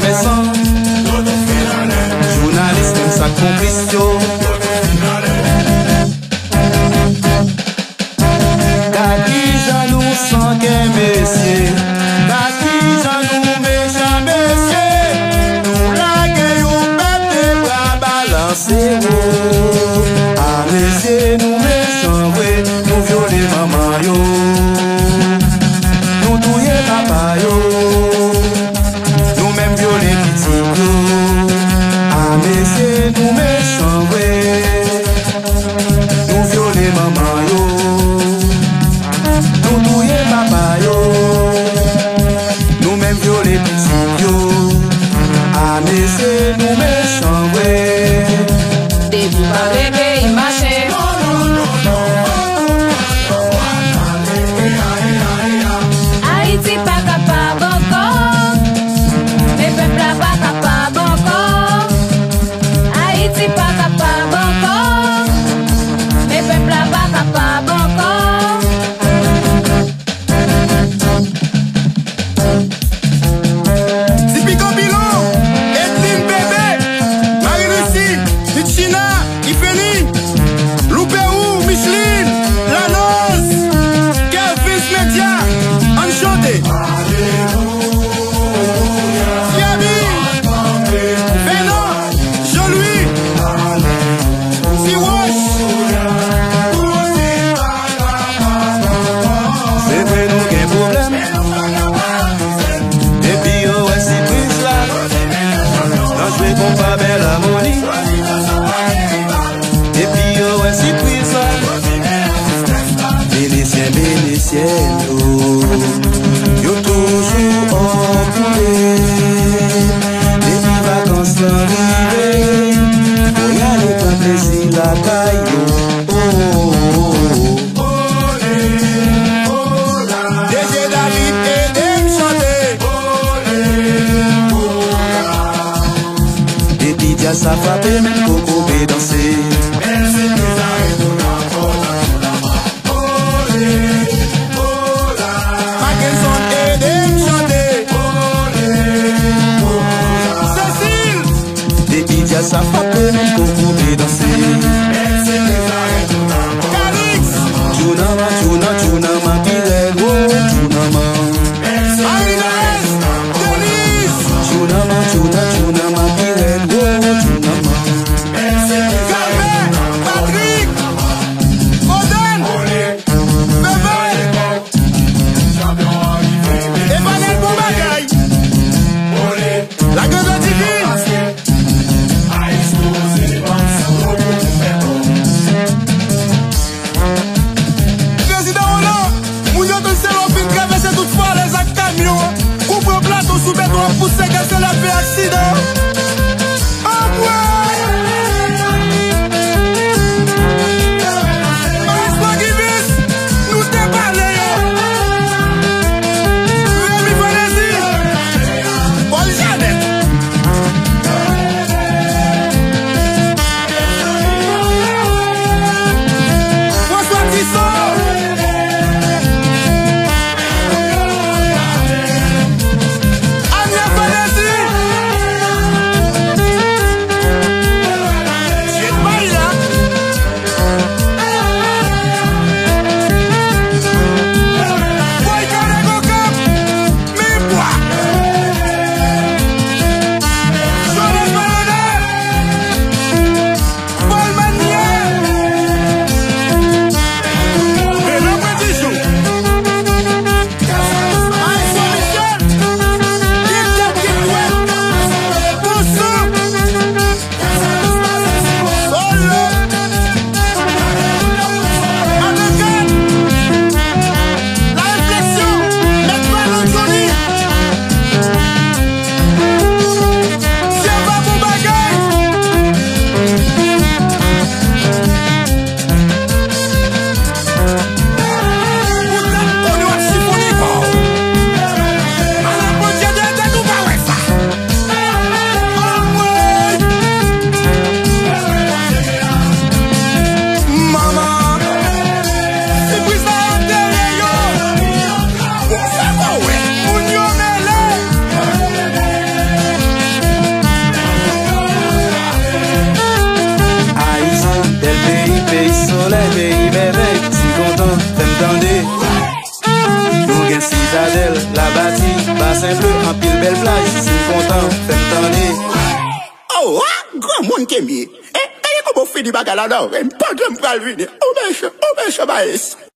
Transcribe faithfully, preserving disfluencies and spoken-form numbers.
Mechan, jounalis menm sa k konplis yo. Gad kijan nou san kè, mesye. Gad kijan nou mechan, mesye. Nou lage yon pèp de bra balanse wo. A mesye, nou mechan vre. Nou vyole manman yo. Nou touye papa yo. Nou menm vyole pitit yo. A mesye, nou mechan vre. Nou vyole manman yo. Nou touye papa yo. Nou menm vyole pitit yo. A mesye, nou mechan vre. Depi w pa vle peyi mache. Ayiti pa kapab ankò. Men pèp la pa kapab ankò. Ayiti pa kapab ankò. Men pèp la pa kapab ankò. Tipico Pilon, Edline Bébé, Marie Lucie, Mitchina, Ifeni, Louperou, Micheline, Lanoz, Kervis Media, ann chante. Fiabi, Venon, Jean-Louis, Ti Wòch. Se vre nou gen pwoblèm. Depi yo wè sipriz la, nan jwe konpa bèl amoni. Depi yo wè sipriz la, Venezyen, Venezyèn yo, yo toujou an koulè. Depi vakans lan rive, fò y ale pran plezi lakay yo. Oh, oh, oh, oh. D J David, ede m chante. Depi djaz sa frape, menm kokobe danse. Mackenson, ede m chante. Cécile. Depi djaz sa frape, menm kokobe danse. Calix. Tchounama, tchouna, tchounama ki rèd, wo, tchounama. Marie-Thérèse, Denise. Tchounama, tchouna, tchounama ki rèd, wo, tchounama. Calvin, Patrick, Odan, Bebe, Evanel, bon bagay. La grandeur divine. Prezidan Roland, moun yo te se lè w fin travèse tout falèz ak kamyon an, kou pran plato sou beton ap pouse gaz la fè aksidan. Anmwey! Maestro Givis, nou te pale yo. Remy Frenesi, Paul Jeannette. François Tissot. Ania Frenesi. tan, fè m tande. Oh, ah, granmoun ke m ye. Eh, gade kòman w fini bagay la, non? Eh, pandan m pral vini. Ou mechan, ou mechan, Maes.